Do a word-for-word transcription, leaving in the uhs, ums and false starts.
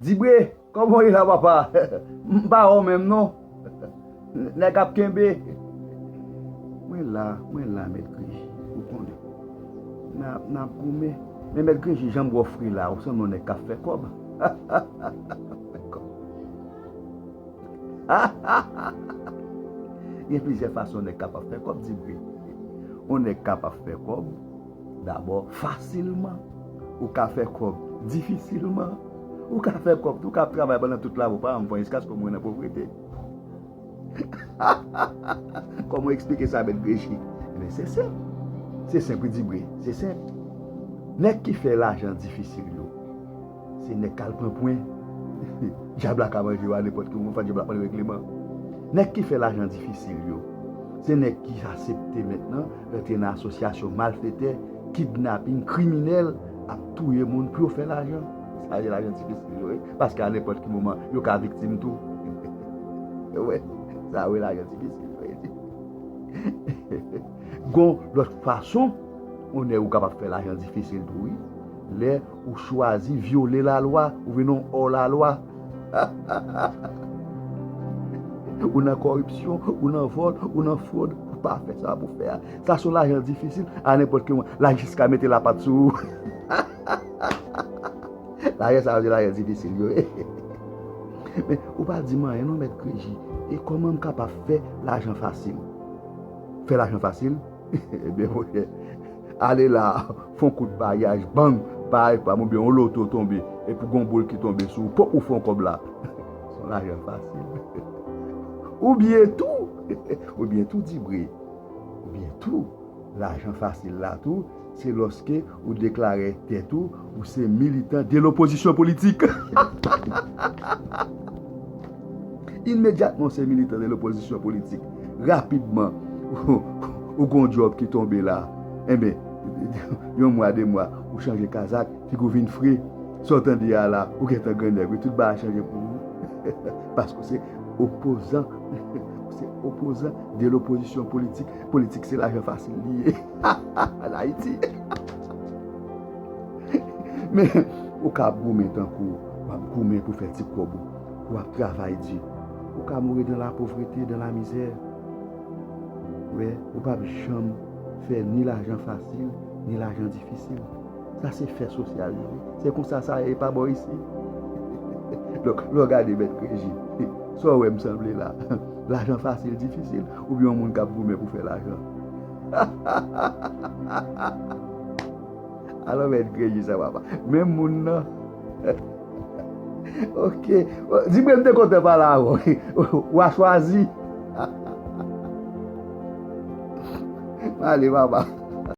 Dibre, kòman w ye la, papa? M pa wè w menm, non. Nèg ap kenbe. Mwen la, mwen la, Mèt Greji. Ou konnen. N ap, n ap goumen. Men Mèt Greji, jan m wè w fre la, ou sanble yon nèg k ap fè kòb. Gen plizyè fason yon nèg kapab fè kòb, Dibre. Yon nèg kapab fè kòb, dabò, fasilman. Ou ka fè kòb difisilman. Ou ka fè kòb tou, ou ka ap travay pandan tout lavi w, pa janm fè yon eskas, kòm ou nan povrete. Kòman w eksplike sa, Mèt Greji? Ebyen, se senp. Se senp, wi, Dibre. Se senp. Nèg ki fè lajan difisil yo, se nèg k al pran pwen. Dyab la ka manje yo a nenpòt ki moman, fò dyab la pran regleman. Nèg ki fè lajan difisil yo, se nèg ki aksepte mentnan rantre nan asosyasyon malfetè, kidnaping, kriminèl, ap touye moun pou yo fè lajan. Sa se lajan difisil yo, wi. Paske a nenpòt ki moman, yo ka viktim tou. Wè, sa, wi, lajan difisil yo, wi. Gon lòt fason, yon nèg ou kapab fè lajan difisil tou, wi. Lè ou chwazi vyole lalwa, ou vin yon hors lalwa. Ou nan kòripsyon, ou nan vòl, ou nan fwòd, ou pa fè sa pou fè a. Sa se yon lajan difisil, a nenpòt ki moman, lajistis ka mete lapat sou ou. Lajan sa yo se lajan difisil yo ye. Men, ou pa di m anyen non, Mèt Greji. E kòman m kapab fè lajan fasil? Fè lajan fasil? Ebyen, monchè, ale la, fè yon kout paryaj, bang, paryaj pa m, oubyen yon loto tonbe, epi gon boul ki tonbe sou ou, pòp, ou fè yon kòb la. Se yon lajan fasil. Oubyen tou, oubyen tou, Dibre, oubyen tou, lajan fasil la tou, se lòske ou deklare tèt ou, ou se militan de lopozisyon politik. Imedyatman, ou se militan de lopozisyon politik. Rapidman, ou gon djòb ki tonbe la. Enben, yon mwa, de mwa, ou chanje kazak, figi w vin fre. Sa w tande a la, ou gentan grannèg, wi, tout bagay chanje pou ou. Paske w se opozan. Ou se opozan de lopozisyon politik. Politik se lajan fasil li ye. Ann Ayiti. Men, ou ka ap goumen tankou w ap goumen pou fè ti kòb ou, ou ap travay di. Ou ka mouri dan lapovrete, dan lamizè. Wè, ou p ap janm fè ni lajan fasil, ni lajan difisil. Sa se fè sosyal yo ye. Se konsa sa ye pa bò isi. Donk, lè w gade Mèt Greji, sa w wè m sanble la? Lajan fasil difisil, oubyen yon moun k ap goumen pou fè lajan? Alò, Mèt Greji sa, papa. Menm moun nan. Ok. Dibre, m te kontan pale avè w. W a chwazi. Ale, papa.